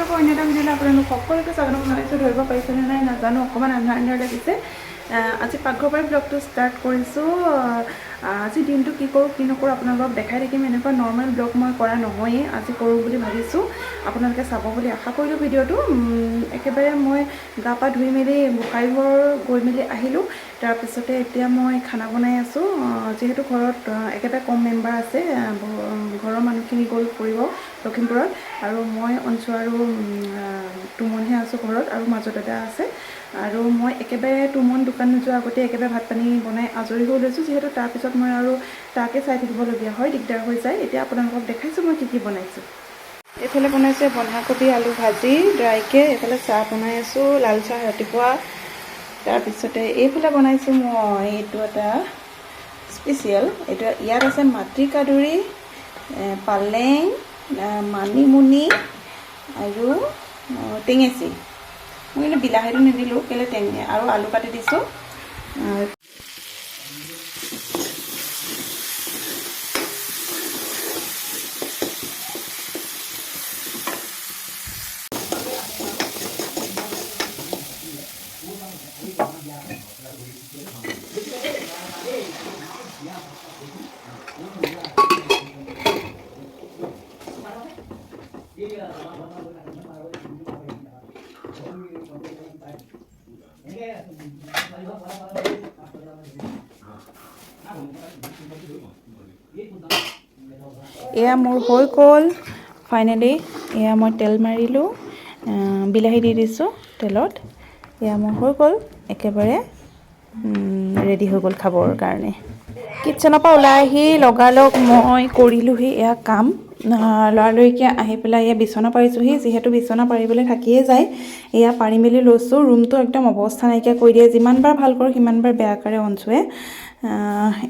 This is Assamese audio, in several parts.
আকৌ অন্য এটা ভিডিঅ'লৈ আপোনালোক সকলোকে স্বাগতম জনাইছোঁ। ধৰিব পাৰিছেনে নাই নাজানো, অকণমান আন্ধাৰ আন্ধাৰ লাগিছে। আজি পাকঘৰৰ পৰাই ব্লগটো ষ্টাৰ্ট কৰিছোঁ। আজি দিনটো কি কৰোঁ কি নকৰোঁ আপোনালোকক দেখাই থাকিম। এনেকুৱা নৰ্মেল ব্লগ মই কৰা নহয়েই, আজি কৰোঁ বুলি ভাবিছোঁ। আপোনালোকে চাব বুলি আশা কৰিলোঁ ভিডিঅ'টো। একেবাৰে মই গা পা ধুই মেলি গোসাঁই ঘৰ গৈ মেলি আহিলোঁ। তাৰপিছতে এতিয়া মই খানা বনাই আছোঁ। যিহেতু ঘৰত একেবাৰে কম মেম্বাৰ আছে, ঘৰৰ মানুহখিনি গ'ল ফুৰিব লখিমপুৰত আৰু মই, অঞ্চু আৰু তুমনহে আছোঁ ঘৰত আৰু মাজু দাদা আছে। আৰু মই একেবাৰে তুমন দোকান নোযোৱাৰ আগতে একেবাৰে ভাত পানী বনাই আজৰি হৈ লৈছোঁ, যিহেতু তাৰপিছত মই আৰু তাকে চাই থাকিবলগীয়া হয়, দিগদাৰ হৈ যায়। এতিয়া আপোনালোকক দেখাইছোঁ মই কি কি বনাইছোঁ। এইফালে বনাইছে বন্ধাকবি আলু ভাজি ড্ৰাইকৈ, এইফালে চাহ বনাই আছোঁ, লাল চাহ ৰাতিপুৱা। তাৰপিছতে এইফালে বনাইছোঁ মই এইটো এটা স্পেচিয়েল, এইটো ইয়াত আছে মাটি কাদুৰি, পালেং, মানিমুনি আৰু টেঙেচি। মই কিন্তু বিলাহীটো নিদিলোঁ, কেলৈ টেঙে আৰু আলু কাটি দিছোঁ। এয়া মোৰ হৈ গ'ল ফাইনেলি। এয়া মই তেল মাৰিলোঁ, বিলাহী দি দিছোঁ তেলত। এয়া মোৰ হৈ গ'ল, একেবাৰে ৰেডি হৈ গ'ল খাবৰ কাৰণে। কিটচেনৰ পৰা ওলাই আহি লগালগ মই কৰিলোঁহি এয়া কাম। লৰালৰিকৈ আহি পেলাই এয়া বিচনা পাৰিছোঁহি, যিহেতু বিচনা পাৰিবলৈ থাকিয়ে যায়। এয়া পাৰি মেলি লৈছোঁ। ৰুমটো একদম অৱস্থা নাইকিয়া কৰি দিয়ে, যিমানবাৰ ভাল কৰোঁ সিমানবাৰ বেয়া কৰে অঞ্চুৱে।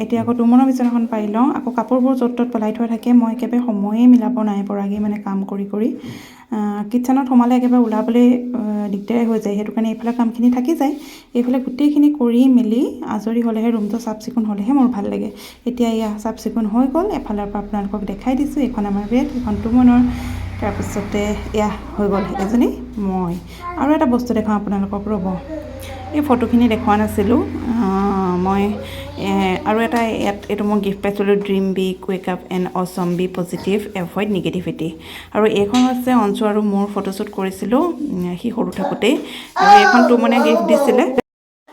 এতিয়া আকৌ তুমনৰ বিচনাখন পাৰি লওঁ। আকৌ কাপোৰবোৰ য'ত ত'ত পেলাই থোৱা থাকে, মই একেবাৰে সময়ে মিলাব নাই পৰাগৈ, মানে কাম কৰি কৰি কিটচেনত সোমালে একেবাৰে ওলাবলৈ দিগদাৰে হৈ যায়। সেইটো কাৰণে এইফালে কামখিনি থাকি যায়। এইফালে গোটেইখিনি কৰি মেলি আজৰি হ'লেহে, ৰুমটো চাফ চিকুণ হ'লেহে মোৰ ভাল লাগে। এতিয়া এয়া চাফ চিকুণ হৈ গ'ল। এফালৰ পৰা আপোনালোকক দেখাই দিছোঁ, এইখন আমাৰ বেড, এইখন তুমনৰ। তাৰপিছতে এয়া হৈ গ'ল এজনী মই। আৰু এটা বস্তু দেখাওঁ আপোনালোকক, ৰ'ব, এই ফটোখিনি দেখুওৱা নাছিলোঁ মই। আৰু এটা ইয়াত এইটো মই গিফ্ট পাইছিলোঁ, "Dream big, wake up and awesome, be positive, avoid negativity." আৰু এইখন হৈছে অঞ্চু আৰু মোৰ ফটোশ্বুট কৰিছিলোঁ সি সৰু থাকোঁতেই। আৰু এইখন তুমনে গিফ্ট দিছিলে।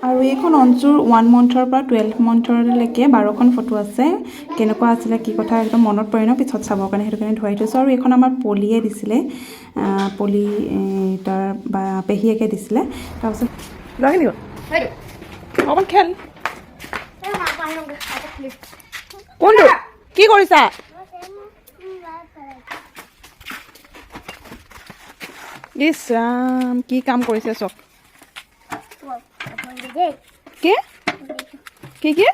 আৰু এইখন অঞ্চুৰ 1 মন্থৰ পৰা 12 মন্থৰলৈকে 12খন ফটো আছে। কেনেকুৱা আছিলে কি কথা একদম মনত পৰে ন পিছত চাবৰ কাৰণে, সেইটো কাৰণে ধুৱাই থৈছোঁ। আৰু এইখন আমাৰ পলিয়ে দিছিলে, পলি তাৰ বা পেহীয়েকে দিছিলে। তাৰপিছত ল'ৰাখিনি গ'ল, অকণমান খেল। কোনটো কি কৰিছা? ইছ ৰাম, কি কাম কৰিছে চব! কি কি কি?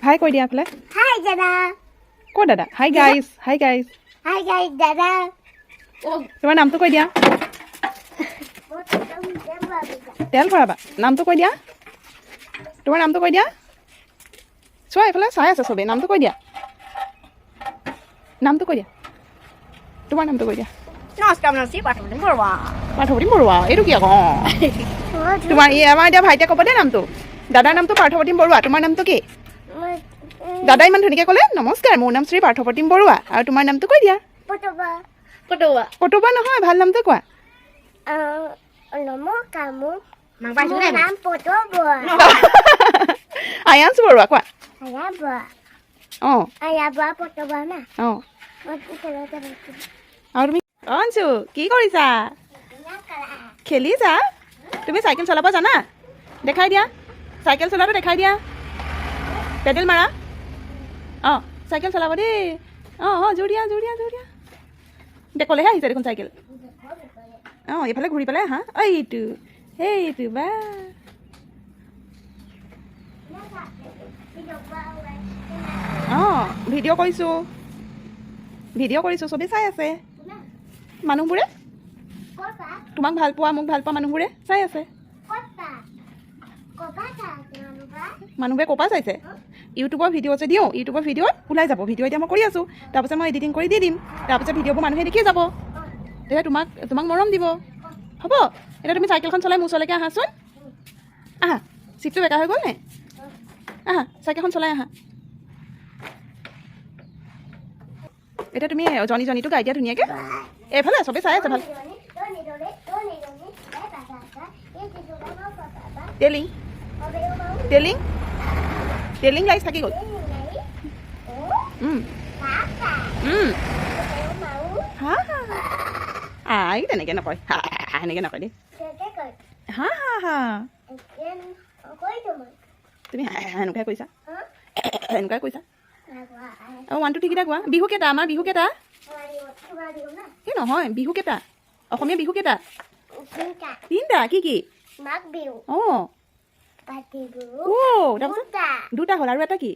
হাই কৈ দিয়া এফালে। হাই দাদা। ক দাদা, hi guys, hi guys. Hi guys দাদা। তোমাৰ নামটো কৈ দিয়া। তেল ভৰাবা। নামটো কৈ দিয়া, তোমাৰ নামটো কৈ দিয়া। চোৱা, এইফালে চাই আছে চবেই। নামটো কৈ দিয়া, নামটো কৈ দিয়া, তোমাৰ নামটো কৈ দিয়া। নমস্কাৰ, নমস্কাৰ, পাৰ্থপ্ৰতিম বৰুৱা। পাৰ্থপ্ৰতিম বৰুৱা, এইটো কি আকৌ? অঁ, তোমাৰ এই আমাৰ এতিয়া ভাইটিয়ে ক'ব দেই নামটো। দাদাৰ নামটো পাৰ্থপ্ৰতিম বৰুৱা, তোমাৰ নামটো কি? দাদা ইমান ধুনীয়াকৈ ক'লে, "নমস্কাৰ, মোৰ নাম শ্ৰী পাৰ্থপ্ৰতিম বৰুৱা।" আৰু তোমাৰ নামটো কৈ দিয়া। পটবা পটবা। পটুবা নহয়, ভাল নামটো কোৱা। নমস্কাৰ, মোৰ নাম পটবা। আয়াংশ বৰুৱা কোৱা। আয়া বৰুৱা। অঁ। আয়া বৰুৱা, পটবা না। অঁ। মই খেলতে পাইছোঁ। আৰু তুমি অঞ্চু কি কৰিছা? খেলিছা? তুমি চাইকেল চলাব জানা? দেখাই দিয়া, চাইকেল চলোৱাটো দেখাই দিয়া। পেডেল মাৰা। অঁ, চাইকেল চলাব দেই। অঁ অঁ জোৰ দিয়া, জোৰ দিয়া, জোৰ দিয়া। দেকলেহে আহিছে দেখোন চাইকেল। অঁ, এইফালে ঘূৰি পেলাই আহা। এইটো, সেইটো বা। অঁ, ভিডিঅ' কৰিছোঁ, ভিডিঅ' কৰিছোঁ। চবেই চাই আছে, মানুহবোৰে তোমাক ভাল পোৱা, মোক ভাল পোৱা মানুহবোৰে চাই আছে। মানুহবোৰে ক'ৰ পৰা চাইছে? ইউটিউবৰ ভিডিঅ' যে দিওঁ, ইউটিউবৰ ভিডিঅ'ত ওলাই যাব। ভিডিঅ' এতিয়া মই কৰি আছোঁ, তাৰপিছত মই এডিটিং কৰি দি দিম। তাৰপিছত ভিডিঅ'বোৰ মানুহে দেখি যাব, তেতিয়া তোমাক তোমাক মৰম দিব। হ'ব, এতিয়া তুমি চাইকেলখন চলাই মোৰ ওচৰলৈকে আহাচোন। আহা, চিটটো বেকা হৈ গ'ল নে? আহা, চাইকেলখন চলাই আহা। এতিয়া তুমি জনী জনীটো গাই দিয়া ধুনীয়াকৈ। এইফালে চবেই চাই আছে, ভাল। টেলিং টেলিং টেলিং লাইচ থাকি গ'ল। হা হা, I তেনেকৈ নকয়, হা সেনেকৈ নকয় দেই। হা হা হা, তুমি হা এনেকুৱাই কৈছা, এনেকুৱাই কৈছা। অঁ, 1 2 3 কেইটা কোৱা। বিহু কেইটা? আমাৰ বিহু কেইটা? এই নহয়, বিহু কেইটা? অসমীয়া বিহু কেইটা? তিনিটা। কি কি? অঁ, অ', তাৰপিছত দুটা হ'ল, আৰু এটা কি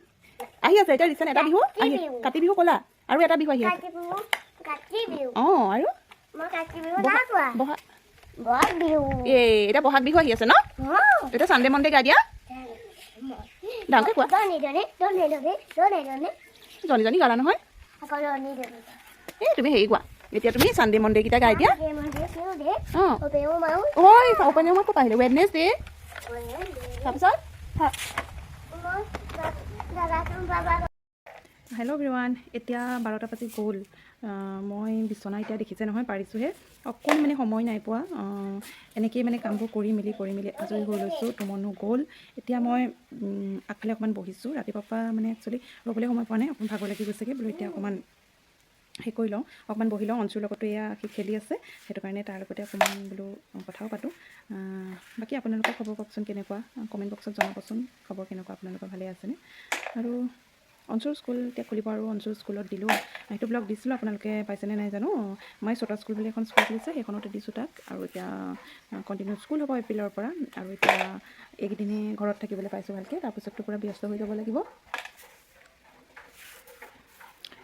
আহি আছে এতিয়া ৰিচেণ্ট? এটা বিহু আহি, কাতি বিহু ক'লা, আৰু এটা বিহু আহি আছে। অঁ, আৰু বহাগ। এই এতিয়া বহাগ বিহু আহি আছে ন? এতিয়া চানডে মনডে গাই দিয়া, ডাঙৰকৈ কোৱা। জনী জনী গালা নহয়। এই তুমি হেৰি কোৱা, এতিয়া তুমি চানডে মনডে কেইটা গাই দিয়া। অঁ, ঐ অপেনিং ক'ত আহিলে? ৱেডনেছডে, তাৰপিছত। হেল্ল' এভৰিৱান, এতিয়া 12টা বাজি গ'ল। মই বিচনা এতিয়া দেখিছে নহয় পাৰিছোঁহে, অকণ মানে সময় নাই পোৱা। এনেকেই মানে কামবোৰ কৰি মেলি আজৰি হৈ লৈছোঁ। তুমনো গ'ল, এতিয়া মই আগফালে অকণমান বহিছোঁ। ৰাতিপুৱাৰ পৰা মানে একচুৱেলি ৰ'বলৈ সময় পোৱা নাই, অকণ ভাগৰ লাগি গৈছেগৈ। বোলো এতিয়া অকণমান সেই কৰি লওঁ, অকণমান বহি লওঁ। অঞ্চুৰ লগতো এয়া সি খেলি আছে, সেইটো কাৰণে তাৰ লগতে অকণমান বোলো কথাও পাতোঁ। বাকী আপোনালোকৰ খবৰ কওকচোন কেনেকুৱা, কমেণ্ট বক্সত জনাবচোন খবৰ কেনেকুৱা, আপোনালোকৰ ভালে আছেনে? আৰু অঞ্চুৰ স্কুল এতিয়া খুলিব, আৰু অঞ্চুৰ স্কুলত দিলোঁ, সেইটো ব্লগ দিছিলোঁ, আপোনালোকে পাইছেনে নাই জানো। মই ছোটা স্কুল বুলি এখন স্কুল খুলিছে, সেইখনতে দিছোঁ তাক। আৰু এতিয়া কণ্টিনিউ স্কুল হ'ব এপ্ৰিলৰ পৰা। আৰু এতিয়া এইকেইদিনেই ঘৰত থাকিবলৈ পাইছোঁ ভালকৈ, তাৰপিছততো পূৰা ব্যস্ত হৈ যাব লাগিব।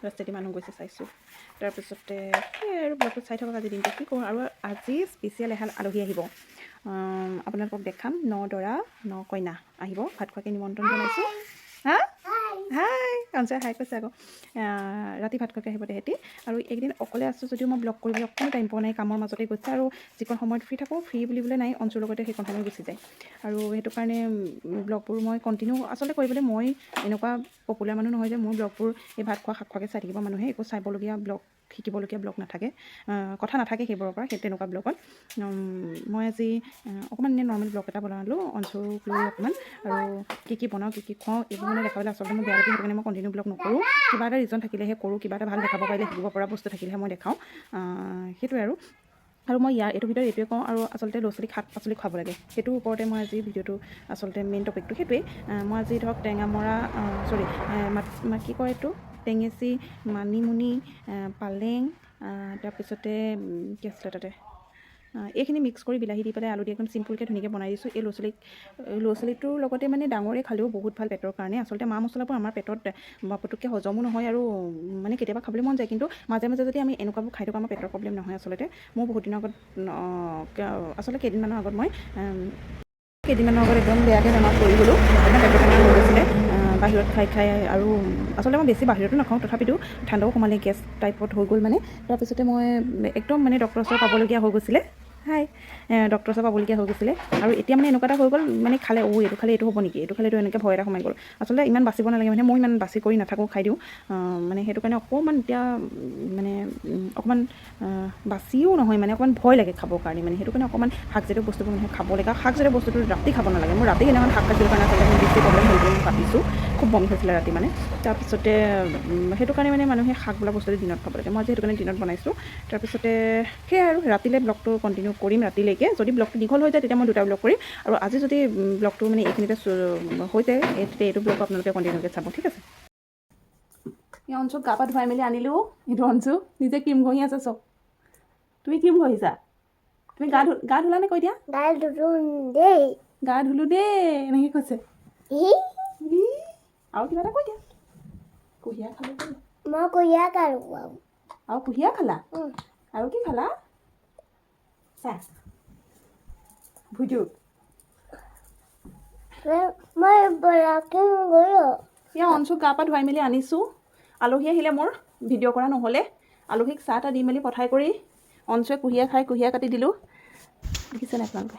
ৰাস্তাদি মানুহ গৈছে চাইছোঁ। তাৰপিছতে সেয়াই আৰু ব্লগটো চাই থাকক আজি দিনটো কি কৰোঁ। আৰু আজি স্পেচিয়েল এহাল আলহী আহিব, আপোনালোকক দেখাম। ন দৰা ন কইনা আহিব, ভাত খোৱাকৈ নিমন্ত্ৰণ জনাইছোঁ। হা হাই, অঞ্চয় হাই কৈছে আকৌ। ৰাতি ভাত খোৱাকৈ আহিব তেহেঁতি। আৰু এইকেইদিন অকলে আছোঁ যদিও মই ব্লগ কৰিবলৈ অকণো টাইম পোৱা নাই, কামৰ মাজতে গৈছে। আৰু যিকণ সময়ত ফ্ৰী থাকোঁ, ফ্ৰী বুলিবলৈ নাই, অঞ্চুৰ লগতে সেইকণ সময় গুচি যায়। আৰু সেইটো কাৰণে ব্লগবোৰ মই কণ্টিনিউ আচলতে কৰিবলৈ, মই এনেকুৱা পপুলাৰ মানুহ নহয় যে মোৰ ব্লগবোৰ এই ভাত খোৱা শাক খোৱাকৈ চাই থাকিব মানুহে। একো চাবলগীয়া ব্লগ, শিকিবলগীয়া ব্লগ নাথাকে, কথা নাথাকে সেইবোৰৰ পৰা, সেই তেনেকুৱা ব্লগত। মই আজি অকণমান এনেই নৰ্মেল ব্লগ এটা বনালোঁ অঞ্চুক লৈ অকণমান, আৰু কি কি বনাওঁ, কি কি খুৱাওঁ এইবোৰ মানে দেখাবলৈ আচলতে মোৰ বেয়া লাগে। সেইটো কাৰণে মই কণ্টিনিউ ব্লগ নকৰোঁ, কিবা এটা ৰিজন থাকিলেহে কৰোঁ, কিবা এটা ভাল দেখাব পাৰিলে, শিকিব পৰা বস্তু থাকিলেহে মই দেখাওঁ, সেইটোৱে আৰু। আৰু মই ইয়াৰ এইটোৰ ভিতৰত এইটোৱে কওঁ, আৰু আচলতে ল'ৰা ছোৱালীক শাক পাচলি খুৱাব লাগে, সেইটোৰ ওপৰতে মই আজি ভিডিঅ'টো আচলতে মেইন টপিকটো সেইটোৱেই। মই আজি ধৰক টেঙামৰা, চৰি, কি কয় এইটো, টেঙেচি, মানিমুনি, পালেং, তাৰপিছতে কি আছিলে তাতে, এইখিনি মিক্স কৰি বিলাহী দি পেলাই আলু দি একদম চিম্পুলকৈ ধুনীয়াকৈ বনাই দিছোঁ। এই ল'ৰা ছোৱালীটোৰ লগতে মানে ডাঙৰে খালেও বহুত ভাল পেটৰ কাৰণে। আচলতে মা মছলাবোৰ আমাৰ পেটত পুটুককৈ হজমো নহয়, আৰু মানে কেতিয়াবা খাবলৈ মন যায়, কিন্তু মাজে মাজে যদি আমি এনেকুৱাবোৰ খাই থাকোঁ আমাৰ পেটৰ প্ৰব্লেম নহয়। আচলতে মোৰ বহুত দিনৰ আগত, আচলতে কেইদিনমানৰ আগত মই কেইদিনমানৰ আগত একদম বেয়াকৈ বেমাৰত পৰি গ'লোঁ, একদম পেটৰ বেমাৰ হৈ গৈছিলে বাহিৰত খাই খাই। আৰু আচলতে মই বেছি বাহিৰতো নাখাওঁ, তথাপিতো ঠাণ্ডাও সোমালে, গেছ টাইপত হৈ গ'ল মানে। তাৰপিছতে মই একদম মানে ডক্টৰৰ ওচৰত পাবলগীয়া হৈ গৈছিলে। হাই, ডক্টৰৰ ওচৰত পাবলগীয়া হৈ গৈছিলে। আৰু এতিয়া মানে এনেকুৱা এটা হৈ গ'ল, মানে খালে অ' এইটো খালে এইটো হ'ব নেকি, এইটো খালে এইটো, এনেকৈ ভয় এটা সোমাই গ'ল। আচলতে ইমান বাচিব নালাগে, মানে মই ইমান বাচি কৰি নাথাকোঁ, খাই দিওঁ। মানে সেইটো কাৰণে অকণমান এতিয়া মানে অকণমান বাচিও নহয়, মানে অকণমান ভয় লাগে খাবৰ কাৰণে। মানে সেইটো কাৰণে অকণমান শাকজাতীয় বস্তুবোৰ মানুহে খাব লাগে। আৰু শাকজাতীয় বস্তুটো ৰাতি খাব নালাগে। মোৰ ৰাতি সেইদিনাখন শাক খাইছিলোঁ কাৰণে আচলতে মোৰ বেছি প্ৰব্লেম হ'ল বুলি মই ভাবিছোঁ, খুব বমি হৈছিলে ৰাতি মানে। তাৰপিছতে সেইটো কাৰণে মানে মানুহে শাক বোলা বস্তুটো দিনত খাব লাগে। মই আজি সেইটো কাৰণে দিনত বনাইছোঁ। তাৰপিছতে সেয়াই আৰু ৰাতিলৈ ব্লগটো কণ্টিনিউ কৰিম ৰাতিলৈকে। যদি ব্লগটো দীঘল হৈ যায় তেতিয়া মই দুটা ব্লগ কৰিম, আৰু আজি যদি ব্লগটো মানে এইখিনিতে হৈ যায় তেতিয়া এইটো ব্লগ আপোনালোকে কণ্টিনিউকৈ চাব, ঠিক আছে? এই অঞ্চুক গা পা ধুৱাই মেলি আনিলোঁ। এইটো অঞ্চু নিজে ক্ৰীম ঘঁহি আছে চব। তুমি ক্ৰীম ঘঁহিছা? তুমি গা ধুলা নে কৈ দিয়া? গা ধুলো দেই। গা ধুলো দেই, এনেকৈ কৈছে। আৰু কিবা এটা কৈ দিয়া। কুঁহিয়াৰ খালোঁ। মই কুঁহিয়াৰ খালোঁ। আৰু কুঁহিয়াৰ খালা? আৰু কি খালা? চা ভুজু। মই বলাকিং গ'লো। এয়া অঞ্চুক গা পা ধুৱাই মেলি আনিছোঁ। আলহী আহিলে মোৰ ভিডিঅ' কৰা নহ'লে। আলহীক চাহ তাহ দি মেলি পঠাই কৰি অঞ্চুৱে কুঁহিয়াৰ খাই, কুঁহিয়াৰ কাটি দিলোঁ। দেখিছে নাই আপোনালোকে?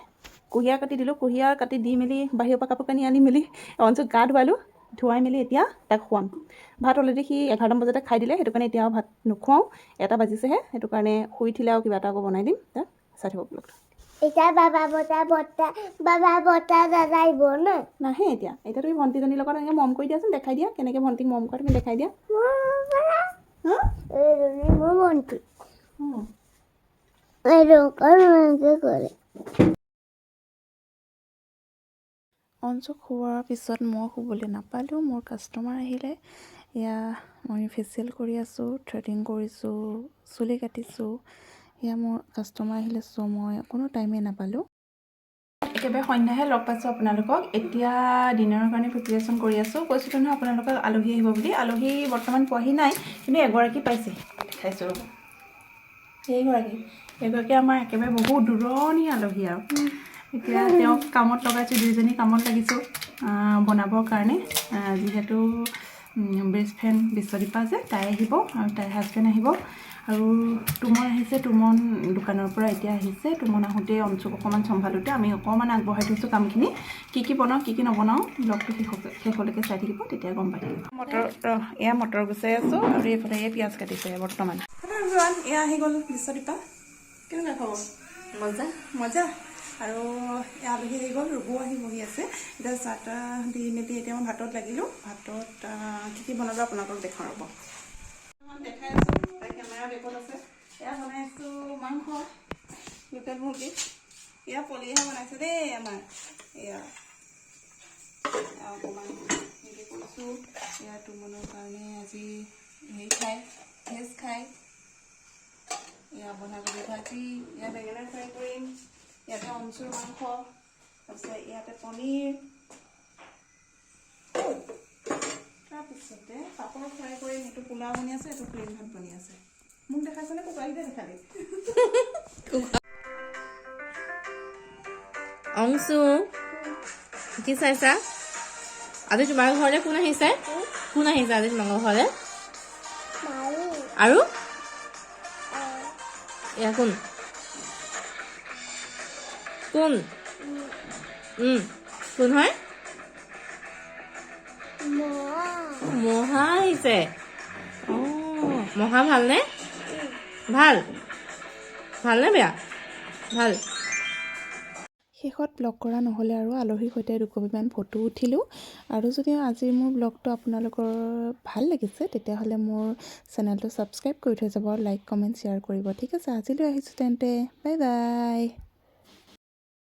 কুঁহিয়াৰ কাটি দিলোঁ। কুঁহিয়াৰ কাটি দি মেলি বাহিৰৰ পৰা কাপোৰ কানি আনি মেলি অঞ্চুক গা ধুৱালোঁ। ধুৱাই মেলি এতিয়া তাক খুৱাম ভাত। অলৰেডি সি 11টামান বজাতে খাই দিলে, সেইটো কাৰণে এতিয়া আৰু ভাত নোখোৱাওঁ। 1টা বাজিছেহে, সেইটো কাৰণে শুই উঠিলে আৰু কিবা এটা আকৌ বনাই দিম তাক। চাই থাকিব ব্লগটো। এতিয়া বাবা বতা বৰ্তা, বাবা বৰ্তা দাদা আহিব ন? নাহে এতিয়া। এতিয়া তুমি ভণ্টিজনীৰ লগত এনেকৈ মৰম কৰি দিয়াচোন, দেখাই দিয়া কেনেকৈ ভণ্টিক মৰম কৰা তুমি, দেখাই দিয়া। হা। এইজনী মোৰ ভণ্টি। অঁ। এনেকুৱা এনেকৈ কৰে। অঞ্চুক খোৱাৰ পিছত মই শুবলৈ নাপালোঁ, মোৰ কাষ্টমাৰ আহিলে। এয়া মই ফেচিয়েল কৰি আছোঁ, থ্ৰেডিং কৰিছোঁ, চুলি কাটিছোঁ। এয়া মোৰ কাষ্টমাৰ আহিলে, চ' মই অকণো টাইমেই নাপালোঁ। একেবাৰে সন্ধ্যাহে লগ পাইছোঁ আপোনালোকক। এতিয়া ডিনাৰৰ কাৰণে প্ৰিপেৰেশ্যন কৰি আছোঁ। কৈছিলোঁ নহয় আপোনালোকক আলহী আহিব বুলি। আলহী বৰ্তমান পোৱাহি নাই, কিন্তু এগৰাকী পাইছে, দেখাইছোঁ ৰ'ব। এইগৰাকী, এইগৰাকী আমাৰ একেবাৰে বহুত দূৰণি আলহী আৰু এতিয়া তেওঁক কামত লগাইছোঁ। দুইজনী কামত লাগিছোঁ বনাবৰ কাৰণে। যিহেতু বেষ্ট ফ্ৰেণ্ড বিশ্বদীপা যে, তাই আহিব আৰু তাইৰ হাজবেণ্ড আহিব আৰু তুমন আহিছে। তুমন দোকানৰ পৰা এতিয়া আহিছে। তুমন আহোঁতে অঞ্চুক অকণমান চম্ভালোতে আমি অকণমান আগবঢ়াই থৈছোঁ কামখিনি। কি কি বনাওঁ, কি কি নবনাওঁ, ব্লগটো শেষলৈকে চাই থাকিব, তেতিয়া গম পাই থাকিব। মটৰ, এয়া মটৰ গুচাই আছোঁ আৰু এইফালে এই পিঁয়াজ কাটিছে বৰ্তমান। হেল্ল', এয়া আহি গ'ল বিশ্বদীপা। কেনেকুৱা খবৰ? মজা। মজা। আৰু এয়া আলহী আহি গ'ল, ৰুবু আহি বহি আছে। এতিয়া চাহ তাহ দি মেলি এতিয়া মই ভাতত লাগিলোঁ। ভাতত কি কি বনালোঁ আপোনালোকক দেখাওঁ ৰ'ব। দেখাই আছোঁ, তাই কেমেৰা বেকত আছে। এয়া বনাই আছোঁ মাংস, লোকেল মুৰ্গী। এয়া পলিহে বনাইছে দেই আমাৰ। এয়া এয়া অকণমান হেৰি কৰিছোঁ। এয়া তুমনৰ কাৰণে, আজি হেৰি খায়, ভেজ খায়। এয়া বন্ধাকবি ভাজি, এয়া বেঙেনা ফ্ৰাই কৰিম, ইয়াতে অঞ্চুৰ মাংস, তাৰপিছত ইয়াতে পনীৰ, তাৰপিছতে পাপৰ ফ্ৰাই কৰিম। এইটো পোলাও বনি আছে, এইটো প্লেইন ভাত বনি আছে। মোক দেখাইছেনে কুকাৰীতে দেখালি? অংশু, কি চাইছা? আজি তোমাৰ ঘৰলৈ কোন আহিছে? কোন আহিছে আজি তোমালোকৰ ঘৰলৈ? মাৰি। আৰু এয়া কোন? কোন কোন হয়? মহা। মহা আহিছে। অ, মহা ভালনে? ভাল। ভালনে বেয়া? ভাল। শেষত ব্লগ কৰা নহ'লে আৰু আলহীৰ সৈতে দুকপিমান ফটো উঠিলোঁ। আৰু যদি আজিৰ মোৰ ব্লগটো আপোনালোকৰ ভাল লাগিছে, তেতিয়াহ'লে মোৰ চেনেলটো ছাবস্ক্ৰাইব কৰি থৈ যাব আৰু লাইক, কমেণ্ট, শ্বেয়াৰ কৰিব। ঠিক আছে, আজিলৈ আহিছোঁ তেন্তে। Bye bye.